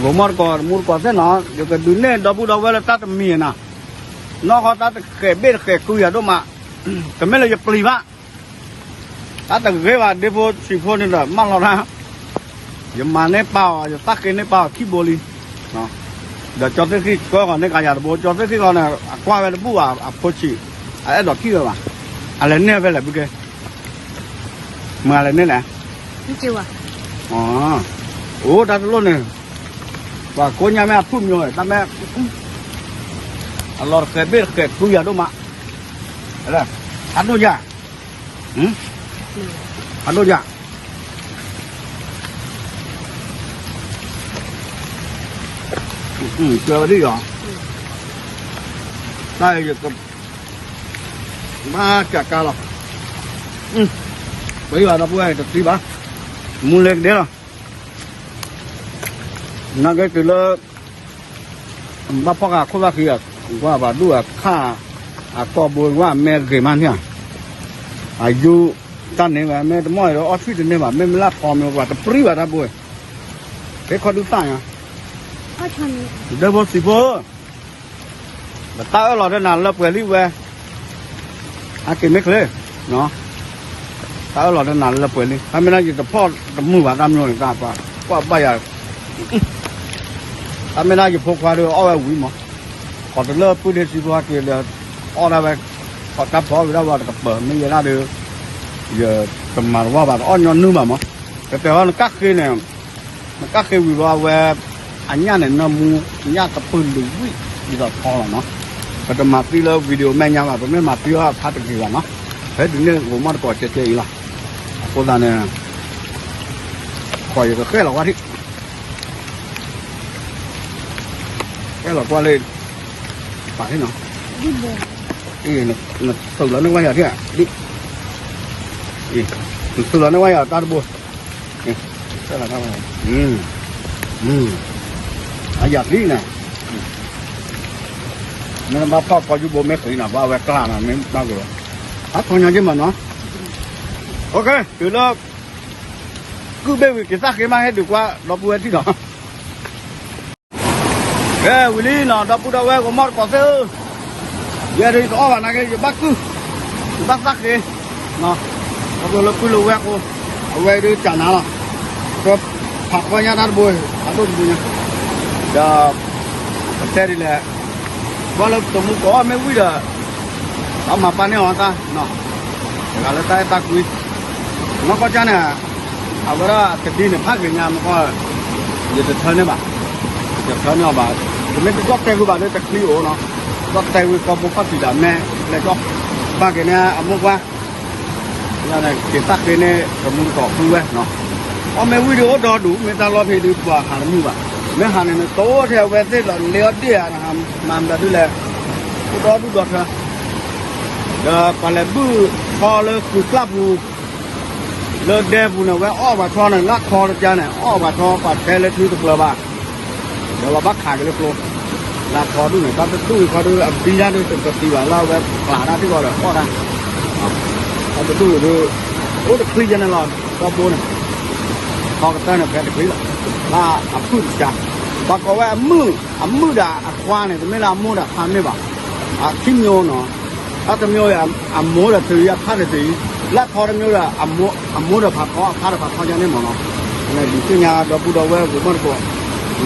ဂိၤမီၢ်တကိး တမူတကိးသ့ၣ်နီၤ, ယကဒုးနဲၣ်ဒီပုၢ်ဒီဝဲၢ်လၢတၢ်တမံၤနီၤ, နီၢ်ဃီတၢ်တဃဲးဘ့ၣ်တဃဲးကုယၤဒိၣ်မး, တမ့ၢ်လၢယပျံၤဘၣ်, တၢ်တဂ့ၤဘၣ် ဒ့ဖိဆံးဖိန့ၣ်ဒီး မၢလီၤတၢ်, ယမၤန့ၢ်ပာ်အီၤ ယသးဃ့န့ၢ်ပာ်အီၤခံဘိလံ, ဒီးကၠီသ့ၣ်ဃံၣ်ကၢဃီၤန့ၢ်ကယၤတဘိ, ကၠီသ့ၣ်ဃံၣ်ဃီန့ၣ် အကွၢ်ဝဲတဘူၣ်ဘၣ် အဖိဆံး, အအဲၣ်ဒိးထံၣ်ဝဲဘၣ်, အလဲၤန့ၢ်ဖဲလဲၣ်ဘုက့ မၤလဲၤန့ၢ်လဲၣ်, အိၣ်တၢ်တလိၣ်န့ၣ်, ပှၤကိးညါမ့ၢ်အဖုၣ်မျိၤ တၢ်မ့ၢ်, အလီၤတဃဲးဘ့ၣ်တဃဲးကုယၤဒိၣ်မး, ဟးဒိၣ်ယၤ, ဟးဒိၣ်ယၤ, ကၢဝဲဒ်အံၤ, တၢ်ယက ဘၣ်ကးကါလီၤ, ပှၤအံၤဘၣ်ဒီပုၢ်ဝဲၢ်တသံဘၣ်, မူလဲကဒဲလီၤ, နာ်က့တုၤလၢ ဘၣ်ဖီၣ်ဃာ်ခိၣ်သၣ်ဃံအကွၢ် ပှၤဒူၣ်အခၣ် အကီၢ်ဘိဝဲ အမဲဂ့ၤမးန့ၣ်ဧါ, အယူတၢ်န့ၣ်ဝဲ မ့ၢ်တမီၢ်အံၤဒီးအီၣ်ထွံၣ်တန့ၢ်ဘၣ် မ့ၢ်မ့ၢ်လၢဖီမ့ၢ်ပှၤတပြံဘၣ်တၢ်ဘိ, ဟဲခီဒုးသၣ်ညါ, ဒၢဖိသံးဖိဧၢ ပတၢ်အၢၣ်လီၤဒီးနၤလၢပှဲၤလံဝဲ, ဟဲက့ၤမ့ၢ်ချ့, တၢ်အၢၣ်လီၤဒီးနၤလၢပှဲၤလံ တၢ်မ့ၢ်ဒၣ်ယတဖီၣ်တမုာ်ဘၣ်တၢ်မျိၤန့ၣ် တၢ်ပှၤကွၢ်ဘၣ်ယၤ, တၢ်မ့ၢ်ဒၣ်ယဖိခွါဒီးအီၣ်ဝဲဝံၤမး, ခီၣ်တလၢပုၢ်ဒ့စံးဖိဟဲက့ၤဒီး အီၣ်ဒၣ်ဝဲ, ခီၣ်တၢ်ဖီဝံၤဒၣ်ဝဲတကပၤ မ့ၢ်ယဲဒၣ်ဒီး, ယတမၤတဝီဘၣ် တအီၣ်ညီနုၢ်ဘၣ်မး, ပတဲဟီနကၣ်ဃ့န့ၣ် နကၣ်ဃ့ဝံၤဘၣ်ဝဲ, အညၣ်န့ၣ် နၢမူ, ညၣ်ကပုာ်လုာ်ဝံၣ်, ဒ်သိးထီလီၤနီၤ, ပတမၤသံလၢ video မဲာ်ညါဘၣ် ပမ့ၢ်မၤသံအီၤဖးတဂ့ၤဘၣ်နီၤ, ဖဲဒုးန့ၢ်ဂိၤမီၢ်တကိးကဲကဲအံၤလီၤ, အဃိသတးန့ၣ်, ခီၣ်ယကဃဲလီၤဝဲဒၣ်, ဃဲလီၤကွၢ်လၢ, ပာ်နီၤ, နသုးလီၤန့ၢ်ဝဲယၤထံၣ်, နသုးလီၤန့ၢ်ဝဲယၤတၢ်တဘိ အယၤသံန့ၣ်, မ့ၢ်ဘၣ်ဖီၣ် ကီၢ်ယူဘိမ့ၢ်ဃံးနၤ ဘၣ်ဝဲကျါနၤ မ့ၢ်ဘၣ်က့ၤ, အထီညါက့မးနီၤ, တုၤလၢ, ကုၢ်ဘ့ၣ်ဝံၤက့ၤသၣ်ဃ့မး ဟဲဒုးကွၢ်ဒီပုၢ်ဝဲၢ်ထံၣ်ဒီး ကဲဝံၤလံနီၤ ဒီပုၢ်ဒီဝဲၢ်ဂီၤမီၢ်တကိးသ့ၣ်ဧၢ, ယဲဒၣ်ယတအီၣ်ဘၣ်နာ်က့ ယဘၣ်ကုၢ်, ယဘၣ်သၣ်ဃ့, ခီဖျိလၢကုၢ်လၢဝဲၢ်အဃိ, အဝဲဒၣ်ကနၤလီၤ, ကဖးကွၢ်ညါတၢ်တဘိ, အဒိၣ်တဘိညါ, ဒီး, ပတဲဒ်လဲၣ်, ကွၢ်လၢတမူကီၢ်မ့ၢ်ဝံၤဒီး, အမၤပာ်န့ၢ်အီၤတၢ် တဂၤလၢတၢ်အဲၣ်တၢ်ကွံ, နီၢ်ကီၢ်ကၢ်န့ၣ်, အဝဲဒၣ်ကဒံန့ၣ် ဖးဂ့ၤညါမ့ၢ်ကီၢ်, ယတထၢန့ၢ်ဘၣ်, ယတထၢန့ၢ်အီၤဘၣ်, တမ့ၢ်တကီၢ်တဲဝံၤဘၣ်ဒီးတချံအိၣ်နီၤ, ကီၢ်တဲဝံၤကီၢ်ဖိဖီၣ်တံၢ်ဒၣ်မဲာ်လဲၣ်ကီၢ်, ဖးဂ့ၤန့ၣ် အမိၢ်ပှၢ် က့ၤသၣ်ဃ့န့ၢ် တမူတကိးဃုဝဲနီၤ, အီၣ်မ့ၢ်ဝံၤဒီးအိၣ်ဒီဒူၣ် မ့ၢ်တၢ်လီၢ်ဖဲဒုးပှၤဟးတမုာ်ဘၣ်, မ့ၢ်ဟးန့ၣ်နတိၢ်ထဲအဝဲသ့ၣ်လီၤလ့အီၣ်ဒ့ၣ်ဧါ နဟးမၤမတၤဒုလဲၣ်, အိၣ်ဒီဒူၣ်ဒီထၢ ဒီးပှၤလဲၤဘုၣ်ထီလၢဃုာ်ကျၢ်ပူၤ, လၢဒဲပူၤန့ၣ် ဝဲအီၣ်ပှၤထီန့ၣ် လၢခီတကါန့ၣ် အီၣ်ပှၤထီပှၤထဲလၢထံတကျၢၤဘၣ်, ဒီးပှၤဘၣ်ခးက့ၤလၢကျိ, လၢခီဒူၣ်န့ၣ် တၢ်တဒူၣ်ခီဒုအဘံတၢ်ဒုးတသံဘၣ်လၢအဝဲကျးတၢ်ထံၣ်ဃီဒီးအီၣ်တၢ်, တၢ်တဒူၣ်ဒုး, အိၣ်တချံယဲန့ၣ်လီၤ, ဒီဘိန့ၣ် ခီကတၢၢ်န့ၣ် ဖဲတချံလီၤ, လၢအဖုၣ်တကါ, ပှၤကိးဝဲအမုၣ်, အမုၣ်ဒၣ်အခွါန့ၣ် တမ့ၢ်လၢအမိၢ်ဒၣ်ဖးမ့ၢ်ဘၣ်, အခံမျိနီၤ, တၢ်တမျိအံၤ အမိၢ်ဒီးတုၤအံၤ အဖးဒီးတုၤအံၤ, လၢခီတမျိဒီး အမိၢ်ဒီးဖးခီ အဖးဒီးဖးခီယါန့ၣ်မ့ၢ်နီၤ, ဒုးသ့ၣ်ညါဒီပုၢ်ဒီဝဲၢ်ဂီၤမီၢ်တကိး,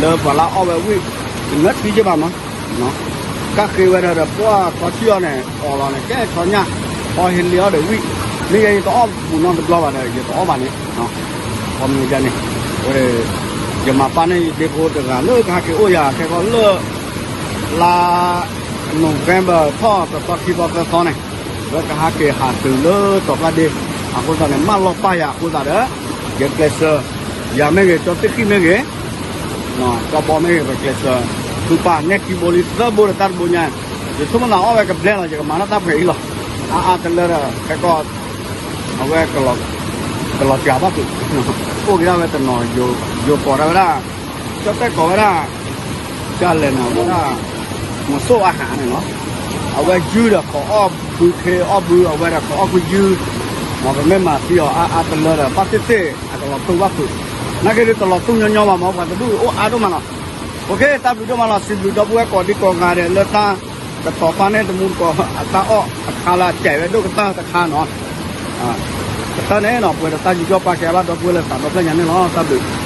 လၢပှၤလၢအီၣ်ဝဲဝံၣ်, တနၢ်ထံက့ဘၣ်မး ကၣ်ဃ့ဝဲဒၣ်ဒီး ပှၤခီထံအီၤန့ၣ် အီၣ်လီၤန့ၣ် ကဲခီညၣ်, ခီဟ့လ့အီၣ်ဒီးဝံၣ်, မ့ၢ်ယဲယတအီၣ်ပူၤနီတဘျီဘၣ်ဒီး ယတအီၣ်ဘၣ်န့ၣ်, ခီမ့ၢ်ယါန့ၣ်, ဝဲ, ယမၤပာ်န့ၢ်ယဒ့ဖိတဂၤလၢကဟဲက့ၤအိၣ်ယၤခဲကီၢ်လၢ, လါ, November ထီၣ်တသီခံသီသၢသီန့ၣ်, လၢကဟဲက့ၤဟးတုၤလၢတီၤဖျါဒ့, အဃိသတးန့ၣ် မၢလီၤပာ်ယၤအဃိသတးဒီး, ယကျဲးစၢး, ယၤမ့ၢ်ဂ့ၤ ကၠီသ့ၣ်ဃံၣ်မ့ၢ်ဂ့ၤ ကၠီဘီမ့ၢ်ဂ့ၤ ပကျဲးစၢး, သုပာ်နဲၣ်ခံဘိလံ သၢဘိဒီးတၢ်တဘိညါ, ယဆိကမိၣ်သးအီၣ်ဝဲကဘျဲလီၤ ယကမၤတၢ်တၢ်ဖှဲးအံၤလီၤ, အါအါတလၢဒီး ခဲကီၢ်, အဝဲ, ကလီၤစှၤဘၣ်သုး, အိၣ်က့ၤဒၣ်ဝဲတနီၤ, ယိၤကိးဒၣ်ဝဲဒၣ်, ကၠီတဲၣ်ကိးဝဲဒၣ်, ကၠီလဲၣ်န့ၣ်ဝဲဒၣ်, မစိၣ်အဟးန့ၣ်လီၤ, အဝဲယုၢ်ဒီးခိးအီၣ်ဘုခ့အီၣ်ဘု အဝဲဒီးခိးအီၣ်ကွံယုၢ်, မ်ပမ့ၢ်မၤသံအီၤအါအါတလၢဒီး ဘၣ်သ့ၣ်သ့ၣ် အကလီၤတူာ်ဘၣ်သုး, နာ်က့ဒုးတလီၤတူာ်ညီညီဘၣ်မး ပှၤတဒူၣ်အိၣ်အါဒိၣ်မးလီၤ, တၢ်ဘျုးဒိၣ်မးလီၤ. စံးဘျုးဒီပုၢ်ဝဲၢ်ကိးဒံကိးဂၤဒဲးလၢတၢ်ကတီၤပာ်န့ၢ်တမူတကိးအတၢ်အီၣ်တခါလၢအစဲးဝဲဒိၣ်ကတၢၢ်တခါနီၤ. ကတၢၢ်န့ၣ်နီၤ ပှဲၤဒီးတၢ်ယူးယီၣ်ပာ်ကဲဘၣ်ဒီပုၢ်ဝဲၢ်လၢသးဒီဖျၢၣ်ညါန့ၣ်လီၤ. တၢ်ဘျုး